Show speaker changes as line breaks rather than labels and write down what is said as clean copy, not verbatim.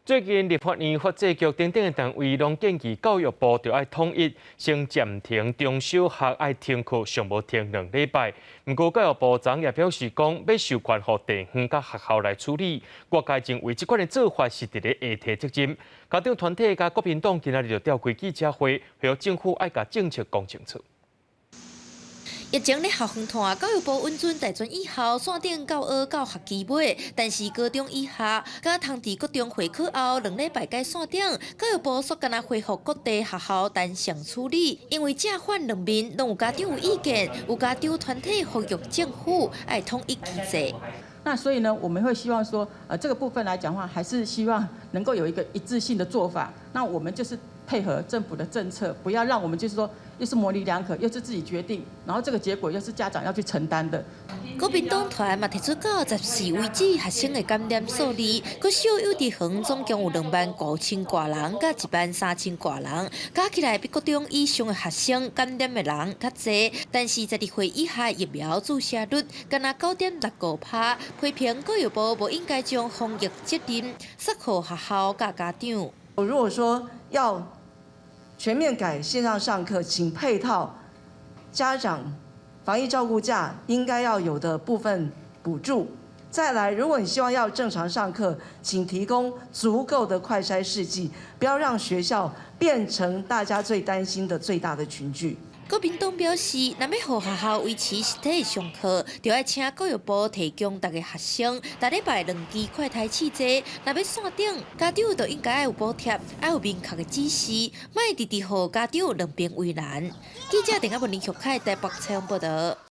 最近立法院、法制局等等的單位攏建議教育部著愛統一，先暫停中小學愛停課，上無停2禮拜。毋過教育部長也表示講，欲授權予地方佮學校來處理。外界認為這款的做法是佇咧下推責任。家長團體佮國民黨今仔日就召開記者會，呼籲政府愛共政策講清楚。
疫情咧校園拖，教育部允准大專以後線頂教學到學期尾，但是高中以下，佮通佇國中會考後2禮拜改線頂，教育部煞干焦恢復各地學校彈性處理，因為正反兩面攏有家長有意見，有家長團體呼籲政府愛統一機制。
那所以呢，我們會希望說，這個部分來講的話，還是希望能夠有一個一致性的做法。那我們就是配合政府的政策，不要讓我們就是說，又是模棱兩可，又是自己決定，然後這個結果又是家長要去承擔的。
國民黨團嘛提出到14為止學生的感染數字，國小幼稚園總共有2萬5千外人，佮1萬3千外人，加起來比國中以上的學生感染的人較濟。但是12歲以下疫苗注射率干焦9.65%，批評教育部無應該將防疫責任卸予學校佮家長。
如果說要全面改線上上課，請配套家長防疫照顧假應該要有的部分補助。再來，如果你希望要正常上課，請提供足夠的快篩試劑，不要讓學校變成大家最擔心的最大的群聚。
國民黨表示，若欲予學校維持實體上課，就愛請教育部提供逐个學生逐禮拜兩支快篩試劑。若欲線頂，家長就應該愛有補貼，愛有明確的指示，莫直直予家長兩邊為難。記者鄧阿文林玉凱台北採訪報道。